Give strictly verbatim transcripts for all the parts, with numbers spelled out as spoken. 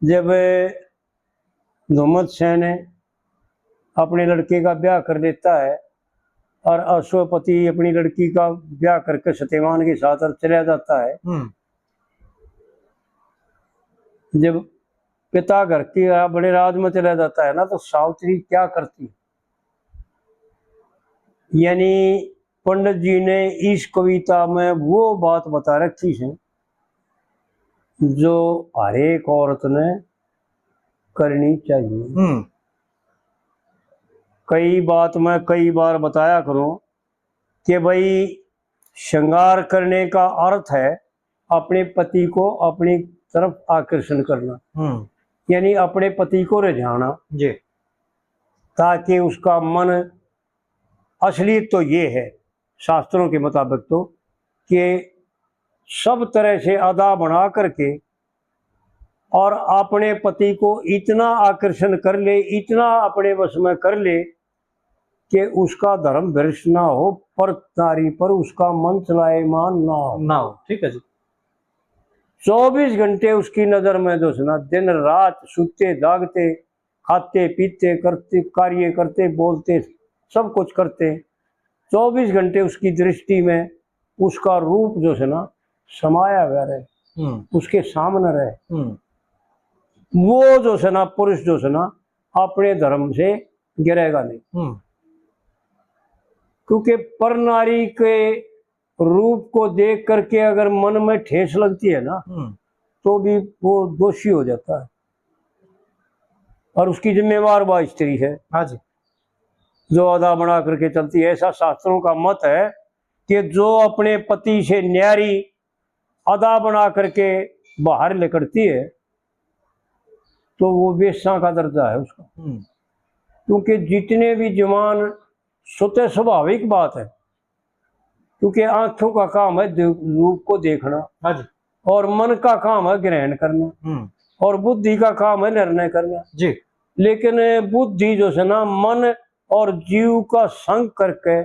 जब धुम्मत सेन अपने लड़के का ब्याह कर लेता है और अश्वपति अपनी लड़की का ब्याह करके सत्यवान के साथ और चला जाता है, हम्म। जब पिता घर के बड़े राज में चला जाता है ना, तो सावित्री क्या करती? यानी पंडित जी ने इस कविता में वो बात बता रखी है जो हर एक औरत ने करनी चाहिए। हम्म। कई बात मैं कई बार बताया करूं कि भाई, श्रृंगार करने का अर्थ है अपने पति को अपनी तरफ आकर्षण करना, हम्म। यानी अपने पति को रिझाना, जी। ताकि उसका मन, असलियत तो ये है शास्त्रों के मुताबिक तो, कि सब तरह से अदा बना करके और अपने पति को इतना आकर्षण कर ले, इतना अपने वश में कर ले कि उसका धर्म भ्रष्ट ना हो, पर नारी पर उसका मन चलायमान ना हो। ना हो, ठीक है जी। चौबीस घंटे उसकी नजर में जो है ना, दिन रात, सोते जागते, खाते पीते, करते, कार्य करते, बोलते, सब कुछ करते, चौबीस घंटे उसकी दृष्टि में उसका रूप जो है ना, समाया हुआ रहे, हम्म। उसके सामने रहे। हम्म। वो जो है ना, पुरुष जो है ना, अपने धर्म से गिरेगा नहीं। हम्म। क्योंकि पर नारी के रूप को देख करके अगर मन में ठेस लगती है ना, हम्म। तो भी वो दोषी हो जाता है और उसकी जिम्मेवार वह स्त्री है। हाँ जी। जो अदा बना करके चलती है। ऐसा शास्त्रों का मत है कि जो अपने पति से न्यारी अदा बना करके बाहर लिकड़ती है, तो वो वेश्या का दर्जा है उसका। हम्म। क्योंकि जितने भी जवान, स्वतः स्वाभाविक बात है, क्योंकि आंखों का काम है दे-, रूप को देखना, हाँ जी। और मन का काम है ग्रहण करना, हम्म। और बुद्धि का काम है निर्णय करना। जी। लेकिन बुद्धि जो है ना, मन और जीव का संग करके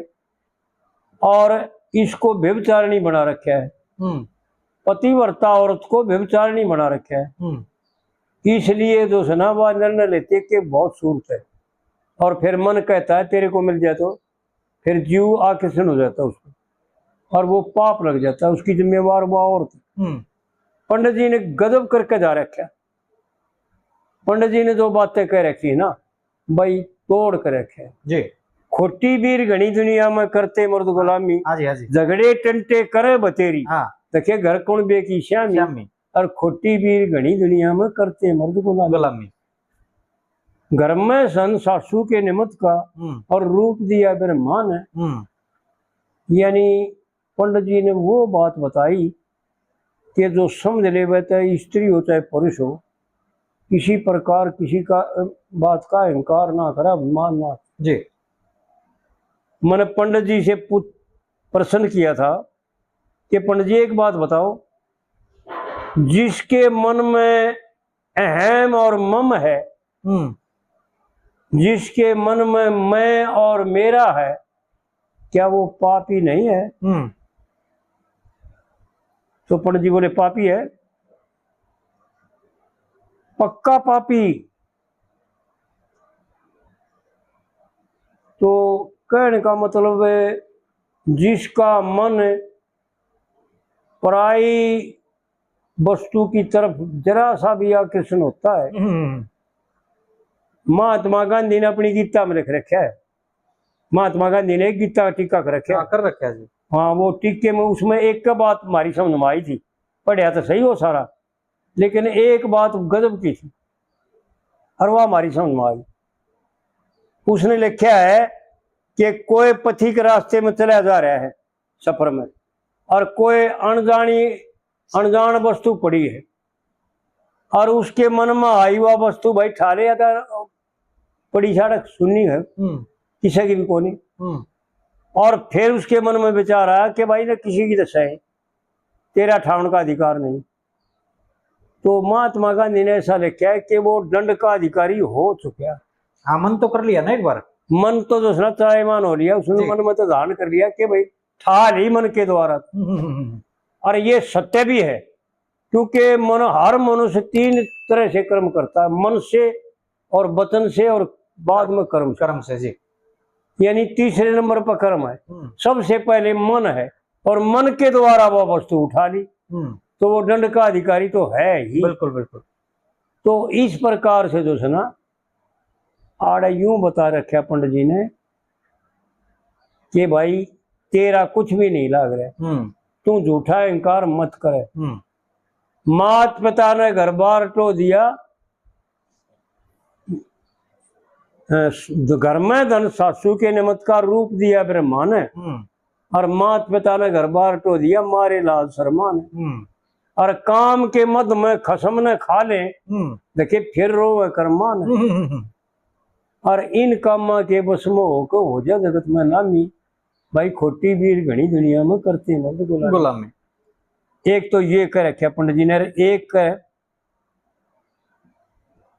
और इसको व्यभिचारिणी बना रखा है। हम्म। पतिव्रता औरत को व्यभिचारिणी बना रखा है। हम्म। इसलिए जो है ना, वह निर्णय लेती है कि बहुत सूरत है, और फिर मन कहता है तेरे को मिल जाए तो, फिर जीव आकर्षण हो जाता है उसको और वो पाप लग जाता है, उसकी जिम्मेवार वो औरत। हम्म। पंडित जी ने गजब करके जा रखा। पंडित जी ने जो बातें कह रखी है ना, भाई, तोड़ के रखे। जी। खोटी बीर घणी दुनिया में करते मर्द गुलामी। हाँ जी, हाँ जी। झगड़े टंटे करे बतेरी। हाँ। देखे घर कौन बे की श्यामी। श्यामी। और खोटी बीर घणी दुनिया में करते मर्द गुलामी। गुलामी। घर में सन सासू के निमित्त का, हम्म। और रूप दिया ब्रह्मा ने। हम्म। यानी पंडित जी ने वो बात बताई कि जो समझ लेवे, चाहे स्त्री हो चाहे पुरुष हो, किसी प्रकार किसी का, अ, बात का अहंकार ना करे, अभिमान ना। जी। मैंने पंडित जी से पूछ-, प्रश्न किया था कि पंडित जी, एक बात बताओ, जिसके मन में अहम और मम है, हम्म। जिसके मन में मैं और मेरा है, क्या वो पापी नहीं है? हम्म। तो पंडित जी बोले, पापी है, पक्का पापी। तो कहने का मतलब है, जिसका मन पराई वस्तु की तरफ जरा सा भी आकर्षण होता है। हम्म। महात्मा गांधी ने अपनी गीता में लिख रखा है, महात्मा गांधी ने एक गीता का टीका कर रखा है। हाँ, कर रखा है जी। हाँ, वो टीके में, उसमें एक का बात हमारी समझ में आई थी, पढ़या तो सही हो सारा, लेकिन एक बात गजब की थी और वह हमारी समझ में आई। उसने लिखा है कि कोई पथिक रास्ते में चला जा रहा है सफर में, और कोई अनजानी, अनजान वस्तु पड़ी है, और उसके मन में आई वह वस्तु, भाई, ठा ले, या तो पड़ी सड़क सुन्नी है, हम्म। किसी की भी कोनी। हम्म। और फिर उसके मन में विचार आया कि भाई, ना किसी की तो सही, तेरा ठावन का अधिकार नहीं। तो महात्मा गांधी ने ऐसा लिखा है कि वो दंड का अधिकारी हो चुका। हाँ, मन तो कर लिया ना एक बार। मन तो जो है ना त्रायमान हो लिया, उसने जी। मन में तो धारण कर लिया कि भाई, ठा ली मन के द्वारा। हम्म, हम्म, हम्म। और ये सत्य भी है, क्योंकि मन, हर मनुष्य तीन तरह से कर्म करता है, मन से और वचन से और बाद में कर्म से। कर्म से, जी। यानी तीसरे नंबर पर कर्म है। हम्म। सबसे पहले मन है और मन के द्वारा वह वस्तु उठा ली, हम्म। तो वो दंड का अधिकारी तो है ही। बिल्कुल, बिल्कुल। तो इस प्रकार से जो है ना, आड़े यूं बता रखा पंडित जी ने कि भाई, तेरा कुछ भी नहीं लाग रहा, हम्म। तू झूठा अहंकार मत करे। हम्म। मात पिता ने घर बार टो दिया, अ, घर में धन सासू के निमित्त का रूप दिया ब्रह्मा ने, हम्म। और मात पिता ने घर बार टो दिया मारे लाज शर्मा ने। हम्म। और काम के मद में खसम ने खा ले, हम्म। देखे फिर रोवे कर्मा ने। हम्म, हम्म, हम्म। और इन कामा के बस में होके हो जा जगत में नामी। भाई, खोटी बीर घणी दुनिया में, करते मर्द गुलामी। गुलामी। एक तो ये कह रखे पंडित जी ने, एक कह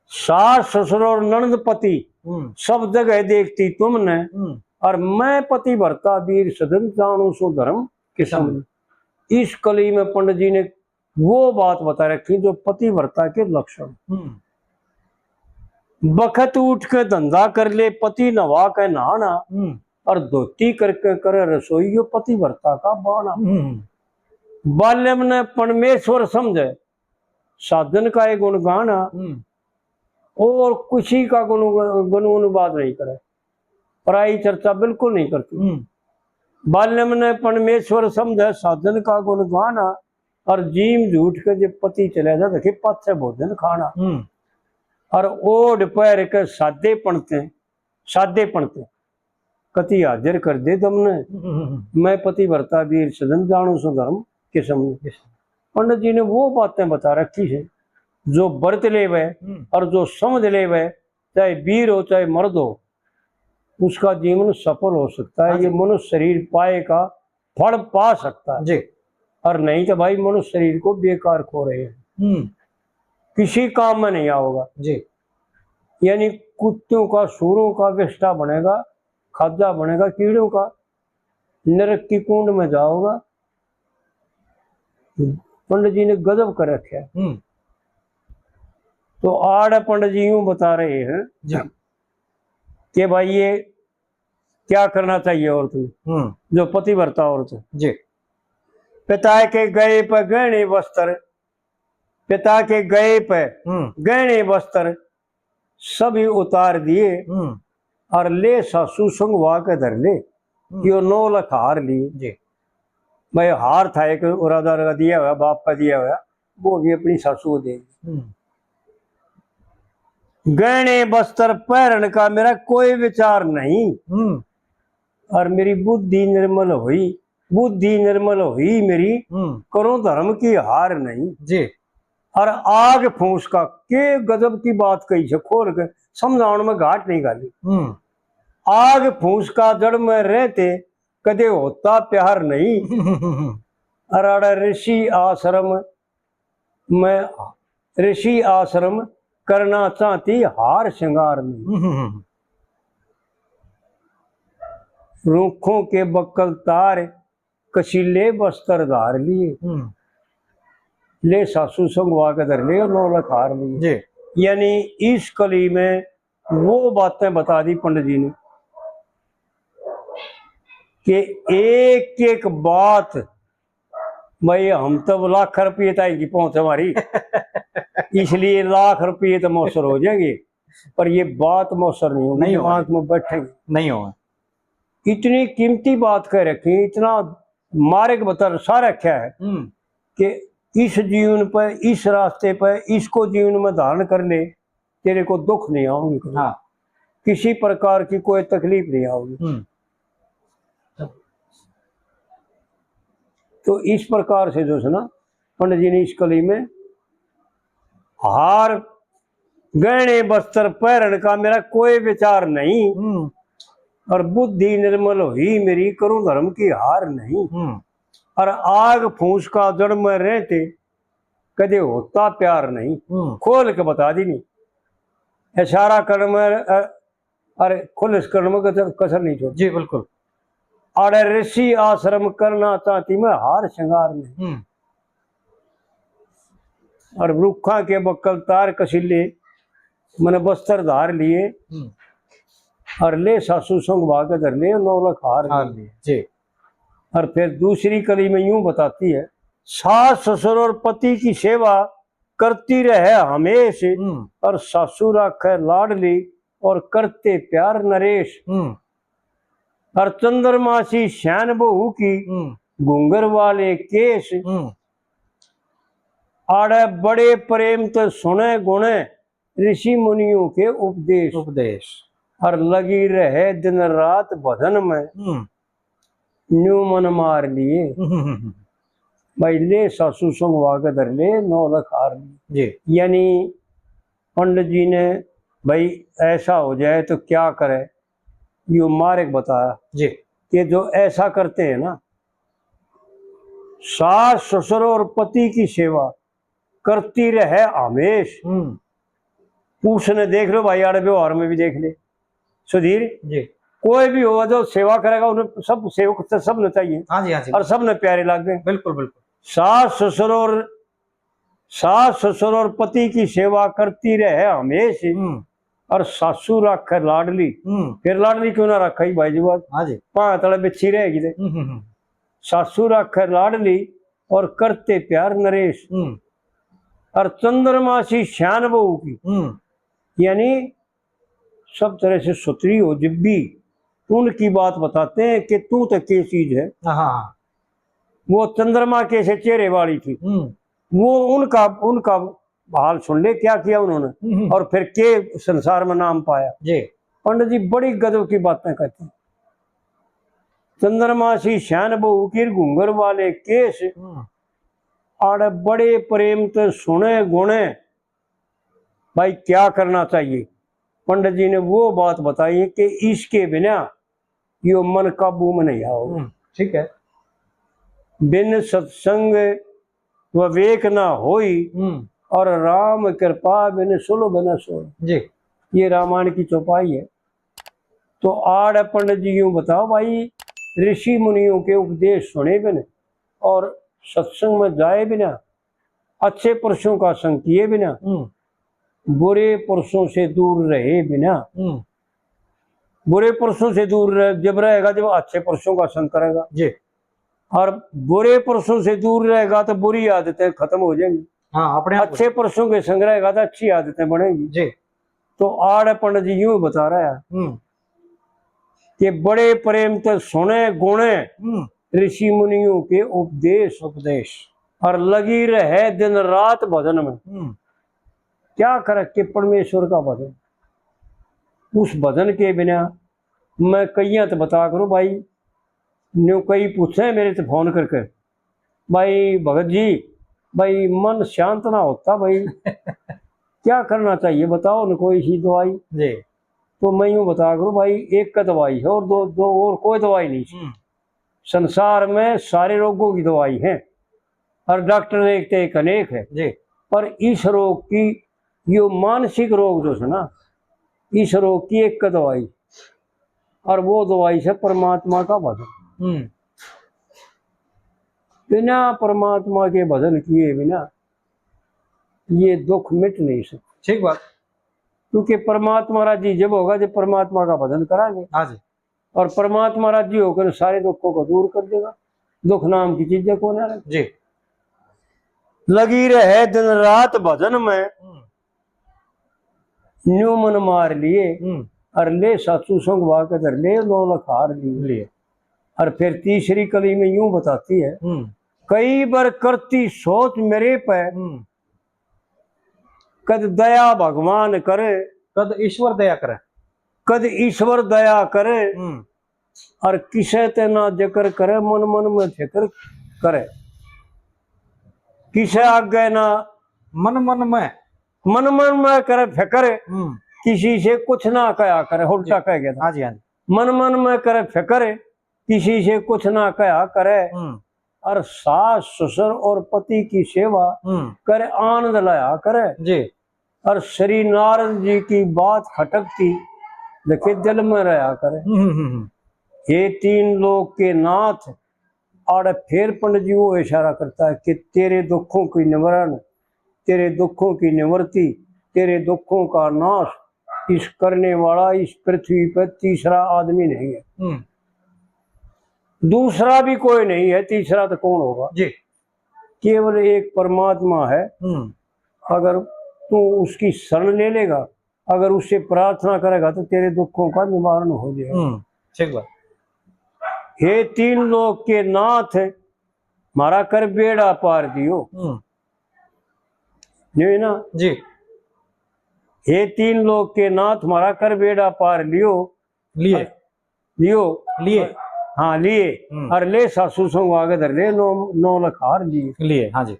सास ससुर और ननद पति, हम्म। सब जगह देखती तुमने, हम्म। और मैं पतिव्रता वीर सदन जानू सो धर्म किसम। किसम। इस कली में पंडित जी ने वो बात बता रखी जो पतिव्रता के लक्षण। हम्म। बखत उठ के धंधा कर ले, पति नवा के नहाना, हम्म। और धोती करके करे रसोई, यो पतिव्रता का बाना। हम्म। बाल्यम ने परमेश्वर समझे, साधन का ये गुण गाना, हम्म। और किसी का गुण, गुण अनुवाद नहीं करे, पराई चर्चा बिल्कुल नहीं करती। हम्म। बाल्यम ने परमेश्वर समझे, साधन का गुण गाना, और जीम झूठ के जब पति चले जा, देखे पाछे भोजन खाना। हम्म। और ओढ़ पहर के सादे पणते, सादे पणते कति हाजिर कर दे तुमने। हम्म। मैं पतिव्रता वीर सदन जानू सो धर्म किसम। किसम। पंडित जी ने वो बातें बता रखी है, जो व्रत लेवे, हम्म। और जो समझ लेवे, चाहे वीर हो चाहे मर्द हो, उसका जीवन सफल हो सकता है। हाँ जी। ये मनुष्य शरीर पाए का फल पा सकता है। जी। और नहीं तो भाई, मनुष्य शरीर को बेकार खो रहे हैं, हम्म। किसी काम में नहीं आओगा। जी। यानी कुत्तों का, सूरों का विष्ठा बनेगा, खाजा बनेगा कीड़ों का, नरक की कूंड में जाओगा। पंडित जी ने गजब कर रखे है। हम्म। तो आड़ पंडित जी यूं बता रहे हैं जी। कि भाई, ये क्या करना चाहिए औरत में, हम्म। जो पतिव्रता औरत है। जी। पिता के गए पे गहने वस्त्र, पिता के गए पे हम्म। गहने वस्त्र सभी उतार दिए, हम्म। और ले सासू संगवा के धर ले, हम्म। यो नौ लख हार लिए। जी। भाई, हार था एक राजा का दिया हुआ, बाप का दिया हुआ, वो भी अपनी सासू को दे। हम्म। गहने वस्त्र पहरन का मेरा कोई विचार नहीं, हम्म। और मेरी बुद्धि निर्मल हुई, बुद्धि निर्मल हुई मेरी, हम्म। करूं धर्म की हार नहीं। जी। और आग फूस का, के गजब की बात कही से, खोल के समझाउण में घाट नहीं घाली। हम्म। आग फूस का जड़ में रहते, कदे होता प्यार नहीं। अराड़ा ऋषि आश्रम में, ऋषि आश्रम करना चाहती हार श्रृंगार नहीं। हम्म। रूखों के बक्कल तार, कसीले बस्तर धार लिए। हम्म। ले सासू संगवा के धर ले, नौ लख हार लिए। जी। यानी इस कली में वो बातें बता दी पंडित जी ने कि एक एक बात, भाई, हम तो लाख रुपये ताई की पहुंच हमारी, इसलिए लाख रुपये तो मौसर हो जाएंगे, पर ये बात मौसर नहीं होगी, नहीं होगी। दिमाग में बैठेगी। नहीं होगा। इतनी कीमती बात कह रखी, इतना मार्ग बता सा रखा है हम्म। कि इस जीवन पर, इस रास्ते पर, इसको जीवन में धारण कर ले, तेरे को दुख नहीं आएंगे कभी। हाँ। किसी प्रकार की कोई तकलीफ नहीं आओगी। हम्म। तो इस प्रकार से जो है ना, पंडित जी ने इस कली में हार, गहने वस्त्र पहरन का मेरा कोई विचार नहीं, हम्म। और बुद्धि निर्मल हुई मेरी, करूं धर्म की हार नहीं। हम्म। और आग फूस का जड़ में रहते, कदे होता प्यार नहीं। हम्म। खोल के बता दी नहीं, इशारा कर में, अ, अरे, खुलस करण में कसर, कसर नहीं छोड़। जी, बिल्कुल। आड़े ऋषि आश्रम करना चाहती मैं हार श्रृंगार नहीं। हम्म। और रुखा के बक्कल तार कसीले, मन बस्तर धार लिए। हम्म। और ले सासू संग भाग धर ले, नौलख हार हार लिए। लिए, जी। और फिर दूसरी कली में यूं बताती है, सास ससुर और पति की सेवा करती रहे हमेश, हम्म। और सासू राखे लाडली और करते प्यार नरेश। हम्म। और चंद्रमा सी श्यान बहू की हम्म। घुंघर वाले केश। हम्म। आड़े बड़े प्रेम ते सुने गुणे ऋषि मुनियों के उपदेश। उपदेश। और लगी रहे दिन रात भजन में, हम्म। न्यू मन मार लिए। हम्म, हम्म, हम्म। भाई ले सासू संगवा के धर ले, नौलख हार लिए। जी। यानी पंडित जी ने, भाई ऐसा हो जाए तो क्या करे, यो मार्ग बताया। जी। कि जो ऐसा करते हैं ना, सास ससुर और पति की सेवा करती रहे हमेश। हम्म। उसने देख लो भाई, आड़े व्यवहार में भी देख ले सुधीर, जी। कोई भी हो जो सेवा करेगा, उन्हें सब सेवक से सब ने चाहिए। हाँ जी, हाँ जी। और सब ने प्यारे लागे। बिल्कुल, बिल्कुल। सास ससुर और, सास ससुर और पति की सेवा करती रहे हमेश। हम्म। और सासू राखे लाडली। हम्म। फिर लाडली क्यों ना रखा ही भाई जी बात? हाँ जी। पां तले बिच्छी रहेगी ते। हम्म, हम्म, हम्म। सासू राखे लाडली और करते प्यार नरेश। हम्म। और चंद्रमा सी श्यान बहू की, हम्म। यानी सब तरह से सुथरी हो जब भी, उनकी बात बताते हैं कि तू तो के चीज है। हाँ, हाँ। वो चंद्रमा के से चेहरे वाली थी। हम्म। वो उनका, उनका हाल सुन ले, क्या किया उन्होंने हम्म। और फिर के संसार में नाम पाया। जी। पंडित जी बड़ी गजब की बातें कहते हैं। चंद्रमा सी श्यान बहू की घुंघर वाले केश, हम्म। आड़े बड़े प्रेम ते सुने गुणे। भाई क्या करना चाहिए? पंडित जी ने वो बात बताई कि इसके बिना यो मन काबू में नहीं आओ। हम्म, ठीक है। बिन सत्संग विवेक ना होई, हम्म। और राम कृपा बिन सुलभ न सोई। जी। ये रामायण की चौपाई है। तो आड़ पंडित जी यूं बताओ भाई, ऋषि मुनियों के उपदेश सुने बिन और सत्संग में जाए बिना, अच्छे पुरुषों का संग किए बिना, हम्म। बुरे पुरुषों से दूर रहे बिना। हम्म। बुरे पुरुषों से दूर रह-, जब रहेगा, जब अच्छे पुरुषों का संग करेगा। जी। और बुरे पुरुषों से दूर रहेगा तो बुरी आदतें खत्म हो जाएंगी। हाँ, अपने आप हो अच्छे जाएंगी। पुरुषों के संग रहेगा तो अच्छी आदतें बनेंगी। जी। तो आड़ पंडित जी यूं बता रहा है हम्म। कि बड़े प्रेम ते सुने गुणे हम्म। ऋषि मुनियों के उपदेश। उपदेश। और लगी रहे दिन रात भजन में। हम्म। क्या करे के परमेश्वर का भजन, उस भजन के बिना मैं कईयां तो बता करूं भाई, न्यू कई पूछे मेरे ते फोन करके, भाई भगत जी, भाई मन शांत ना होता भाई, क्या करना चाहिए बताओ न कोई सी दवाई। जी। तो मैं यूं बता करूं भाई, एक का दवाई है और दो, दो और कोई दवाई नहीं। हम्म। संसार में सारे रोगों की दवाई है और डॉक्टर एक ते एक अनेक है। जी। पर इस रोग की, यो मानसिक रोग जो है ना, इस रोग की एक दवाई, और वो दवाई से परमात्मा का भजन। हम्म। बिना परमात्मा के भजन किए बिना ये दुख मिट नहीं सकते। ठीक बात। क्योंकि परमात्मा राजी जब होगा जब परमात्मा का भजन करांगे। हाँ जी। और परमात्मा राजी होकर सारे दुखों को दूर कर देगा। दुख नाम की चीजें कौन है? जी। लगी रहे दिन रात भजन में, हम्म। न्यू मन मार लिए, हम्म। और ले सासू संगवा के धर ले, नौलख हार लिए। लिए। और फिर तीसरी कली में यूं बताती है, हम्म। कई बार करती सोच मेरे पे, हम्म। कद दया भगवान करे। कद ईश्वर दया करे। कद ईश्वर दया करे। हम्म। और किसे ते ना जिक्र करे, मन मन में फिक्र करे। किसे आगे ना मन मन में। मन मन में करे फिक्र, हम्म। किसी से कुछ ना कहा करे, उल्टा जी। कह गया था। हाँ जी, हाँ जी। मन मन में करे फिक्र, किसी से कुछ ना कहा करे, हम्म। और सास ससुर और पति की सेवा हम्म। कर आनंद लाया करे। जी। और श्री नारद जी की बात खटकती देखे दिल में रहा करे। हम्म, हम्म, हम्म। हे तीन लोक के नाथ, आड़े फिर पंडित जी वो इशारा करता है कि तेरे दुखों की निवारण तेरे दुखों की निवृत्ति, तेरे दुखों का नाश, इस करने वाला इस पृथ्वी पर तीसरा आदमी नहीं है। हम्म। दूसरा भी कोई नहीं है, तीसरा तो कौन होगा? जी। केवल एक परमात्मा है। हम्म। अगर तू उसकी शरण ले लेगा, अगर उससे प्रार्थना करेगा, तो तेरे दुखों का निवारण हो जाएगा। हम्म, ठीक बात। हे तीन लोक के नाथ, म्हारा कर बेड़ा पार दियो। हम्म। नहीं ना? जी। हे तीन लोक के नाथ, म्हारा कर बेड़ा पार लियो। लिए। लियो। लिए। हाँ, लिए। हम्म। और ले सासू संग आगे धर ले, नौ, नौ लख हार लिए। लिए, हाँ जी।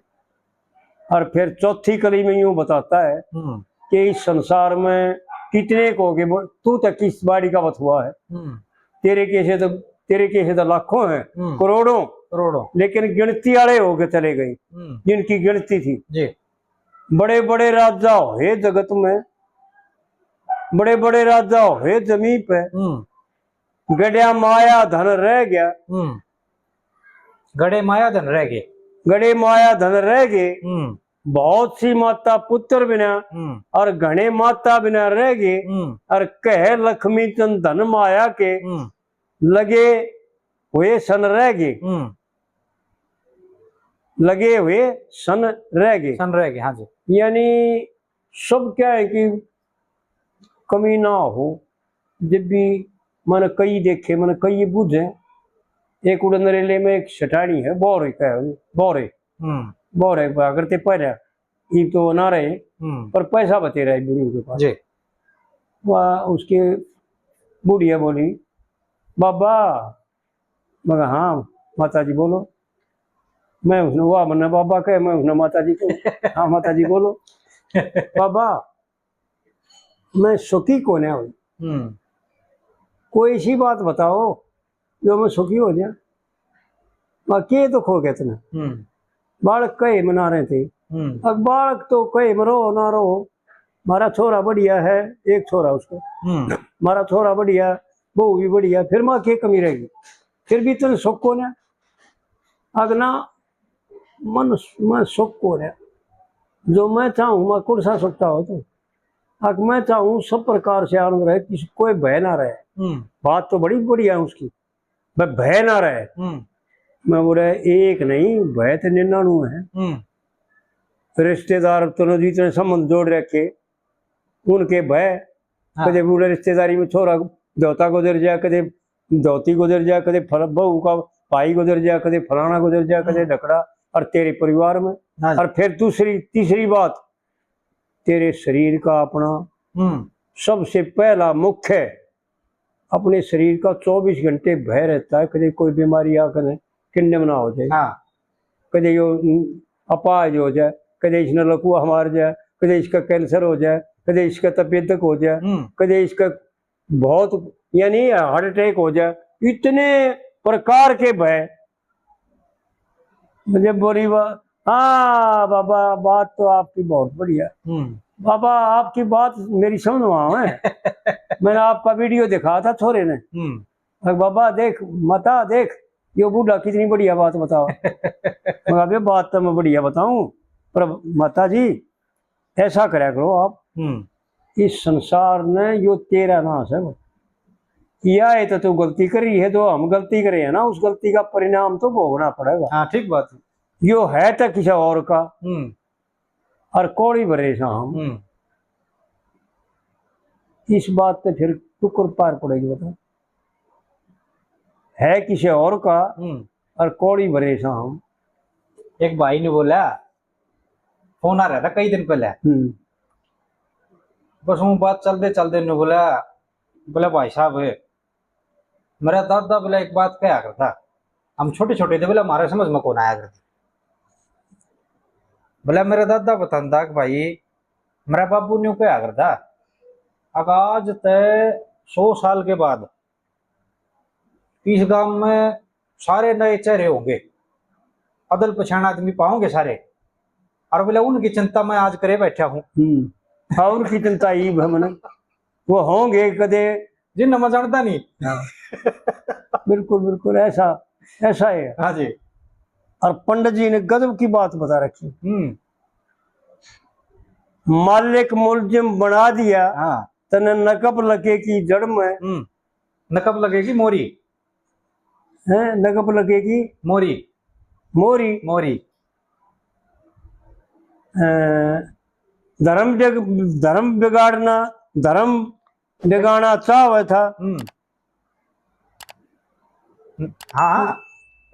और फिर चौथी कली में यूं बताता है हम्म। कि इस संसार में कितने को हो गए, बोल, तू तो किस बाड़ी का बथुआ है। हम्म। तेरे कैसे तो, तेरे कैसे तो लाखों हैं, हम्म। करोड़ों। करोड़ों। लेकिन गिनती वाले होके चले गए, हम्म। जिनकी गिनती थी। जी। बड़े बड़े राजा हुए जगत में, बड़े बड़े राजा हुए जमीन पे, हम्म। गड्या माया धन रह गया। हम्म। गड़े माया धन रह गए। गड़े माया धन रह गए। हम्म। बहुत सी माता पुत्र बिना हम्म। और घणे माता बिना रह गए। हम्म। और कह लक्ष्मी चंद धन माया के हम्म। लगे हुए सन रह गए। हम्म। लगे हुए सन रह गए। सन रह गए, हाँ जी। यानी सब क्या है कि कमी ना हो, जब भी मन कई देखे, मन कई बूझे। एक उड़े नरेले में एक सेठानी है, बोरे का है, बोरे, हम्म। बोरे का करते पहले, ये तो ना रहे, हम्म। पर पैसा बतेरा है बुढ़ी के पास। जी। वह उसके बुढ़िया बोली, "बाबा," मैं कहा, "हाँ माता जी बोलो।" मैं उसने, वाह मन्ने बाबा कहे, मैं उसने माता जी को, "हाँ माता जी बोलो।" "बाबा, मैं सुखी कोन्या हूँ, हम्म। कोई ऐसी बात बताओ जो मैं सुखी हो जाऊँ।" "मैं के दुख हो गया तने?" हम्म। बालक कहे मना रहे थे। हम्म। अब बालक तो कहे मरो ना रो, हमारा छोरा बढ़िया है, एक छोरा उसको, हम्म। हमारा छोरा बढ़िया, बहू भी बढ़िया, फिर माँ के कमी रहेगी? फिर भी तने सुख कोन्या। अगना मन, मैं सुख कोन्या, जो मैं चाहूँ, मैं कौन सा सकता हो तो, अक मैं चाहूँ सब प्रकार से आनंद रहे, किसी कोई भय ना रहे। हम्म। बात तो बड़ी बढ़िया है उसकी, मैं भय ना रहे। हम्म। मैं बोले, एक नहीं, भय तो निन्यानवे है। हम्म। रिश्तेदार तने जितने संबंध जोड़ रखे, उनके भय, हाँ। कदे बूढ़े रिश्तेदारी में छोरा धोता गुजर जा, कदे धोती गुजर जा, कदे फल-, बहू का भाई गुजर जा, कदे फलाना गुजर जा, कदे हम्म। ढकड़ा, और तेरे परिवार में। हाँ जी। और फिर दूसरी, तीसरी बात, तेरे शरीर का अपना हम्म। सबसे पहला मुख्य अपने शरीर का चौबीस घंटे भय रहता है, कदे कोई बीमारी आकर किन्ने में ना हो जाए, हाँ। कदे यो, उम, अपाज हो जाए, कदे इसने लकवा मार जाए, कदे इसका कैंसर हो जाए, कदे इसका तपेदक हो जाए, हम्म। कदे इसका बहुत, यानी हार्ट अटैक हो जाए, इतने प्रकार के भय। मुझे बोली बा-, हाँ बाबा, बात तो आपकी बहुत बढ़िया। हम्म। बाबा, आपकी बात मेरी समझ में आवे। मैंने आपका वीडियो दिखाया था छोरे ने। हम्म। और बाबा देख, माता देख, यो बूढ़ा कितनी बढ़िया बात बताओ। मगर अबे बात तो मैं बढ़िया बताऊं, पर माता जी, ऐसा करया करो आप, हम्म। इस संसार ने यो तेरा नाश है। या ये तो तू गलती कर रही है, तो हम गलती करे हैं ना, उस गलती का परिणाम तो भोगना पड़ेगा। हाँ, ठीक बात है। यो है तो किसी और का, हम्म। और कौड़ी भरे सा हम। हम्म। इस बात पे फिर टुकर पार पड़ेगी, बता। है किसी और का, हम्म। और कौड़ी भरे सा हम। एक भाई ने बोला, फोन आ रहा था कई दिन पहले। हम्म। बस वो बात चलते चलते ने बोला, बोला, "भाई साहब, मेरा दादा बोला एक बात कहा करता, हम छोटे छोटे थे बोला, हमारे समझ में कौन आया करती। बोला, मेरा दादा बताता कि भाई, मेरा बाबू न्यू कहा करता, अगर आज तय सौ साल के बाद इस गांव में सारे नए चेहरे होंगे, अदल पछाण आदमी पाओगे सारे, और बोले उनकी चिंता मैं आज करे बैठा हूँ।" हम्म। हाँ, उनकी चिंता ही है मने। वो होंगे कदे, जिन मैं जानता नहीं। हाँ। बिल्कुल, बिल्कुल ऐसा, ऐसा है। हाँ जी। और पंडित जी ने गजब की बात बता रखी। हम्म। मालिक मुलजिम बना दिया, हाँ। तने नकब लगे की जड़ में। हम्म। नकब लगे की मोरी। हैं, नकब लगे की मोरी। मोरी। मोरी। अ, धर्म बिग-, धर्म बिगाड़ना, धर्म बिगाड़ना चाहवे था। हम्म। हाँ, हाँ।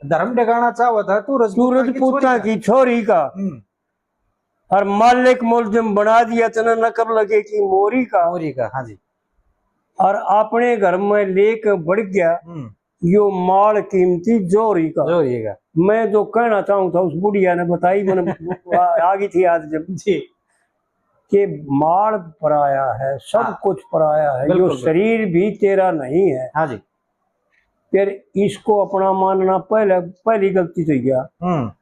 धर्म बिगाड़ना चाहवे था तू रजपूतां तू रजपूतां की छोरी का। हम्म। और मालिक मुलजिम बना दिया तने नकब लगे की मोरी का। मोरी का, हाँ जी। और अपने घर में लेके बढ़ गया हम्म। यो माल कीमती जोरी का। जोरी का। मैं जो कहना चाहूँ था उस बुढ़िया ने बताई, मैंने आ, आ गई थी आज जब जी। कि माल पराया है, सब हाँ। कुछ पराया है, बिल्कुल, यो बिल्कुल। शरीर भी तेरा नहीं है। हाँ जी। फिर इसको अपना मानना पहले, पहली गलती तो यह। हम्म।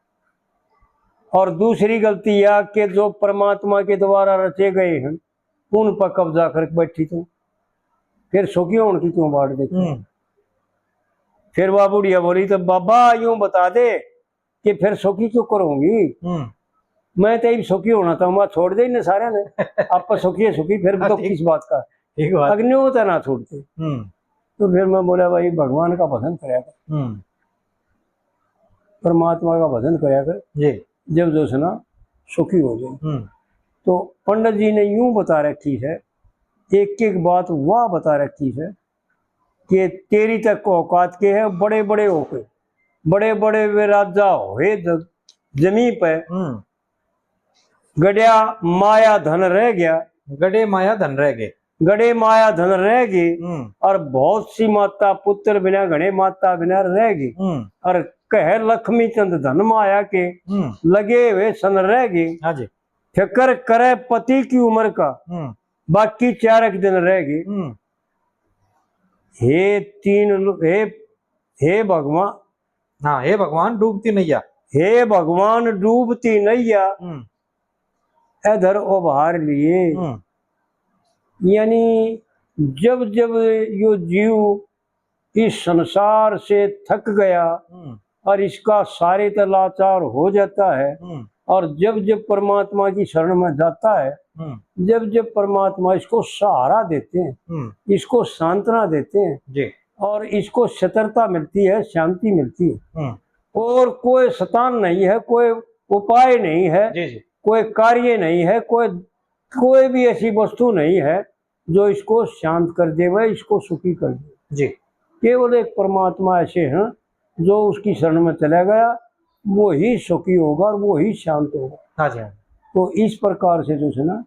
और दूसरी गलती यह कि जो परमात्मा के द्वारा रचे गए हैं, उन पर कब्जा कर बैठी तू, फिर सुखी होने की क्यों बाट देखी? हम्म। फिर वह बुढ़िया बोली, "तो बाबा यूं बता दे कि फिर सुखी क्यों करूंगी? हम्म। मैं तो इब सुखी होना था, मैं छोड़ दे इन्हें सारे ने। आप पर सुखी है सुखी, फिर हाँ, दुख ठीक। किस बात का?" ठीक बात। अग्नियों तो ना छोड़ते। हम्म। तो फिर मैं बोला, "भाई, भगवान का भजन करया कर, हम्म। परमात्मा का भजन करया कर, जी। जब जो है ना सुखी हो जाए।" हम्म। तो पंडित जी ने यूं बता रखी है, एक एक बात वह बता रखी है कि तेरी तक औकात के है, बड़े बड़े होके, बड़े बड़े वे राजा होए ज-, जमीन पे, हम्म। गड्या माया धन रह गया। गड्या माया धन रह गए। गड्या माया धन रह गए। हम्म। और बहुत सी माता पुत्र बिना, घणे माता बिना रह गए। हम्म। और कह लक्ष्मी चंद धन माया के, हम्म। लगे हुए सन रह गए। हाँ जी। फिकर करे पति की उम्र का, हम्म। बाकी चारक दिन रह गए। हम्म। हे तीन लो-, हे, हे भगवान, हाँ, हे भगवान डूबती नैया। हे भगवान डूबती नैया, हम्म। इधर उभार लिए। हम्म। यानी जब जब यो जीव इस संसार से थक गया हम्म। और इसका सारे तै लाचार हो जाता है, हम्म। और जब जब परमात्मा की शरण में जाता है, हम्म। जब जब परमात्मा इसको सहारा देते हैं, हम्म। इसको सांत्वना देते हैं जी। और इसको स्थिरता मिलती है, शांति मिलती है। हम्म। और कोई स्थान नहीं है, कोई उपाय नहीं है, जी, जी। कोई कार्य नहीं है, कोई, कोई भी ऐसी वस्तु नहीं है जो इसको शांत कर देवे, इसको सुखी कर दे। जी। केवल एक परमात्मा ऐसे हैं जो उसकी शरण में चला गया, वो ही सुखी होगा और वो ही शांत होगा। हाँ जी, हाँ। तो इस प्रकार से जो है ना,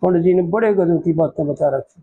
पंडित जी ने बड़े गजब की बातें बता रखी।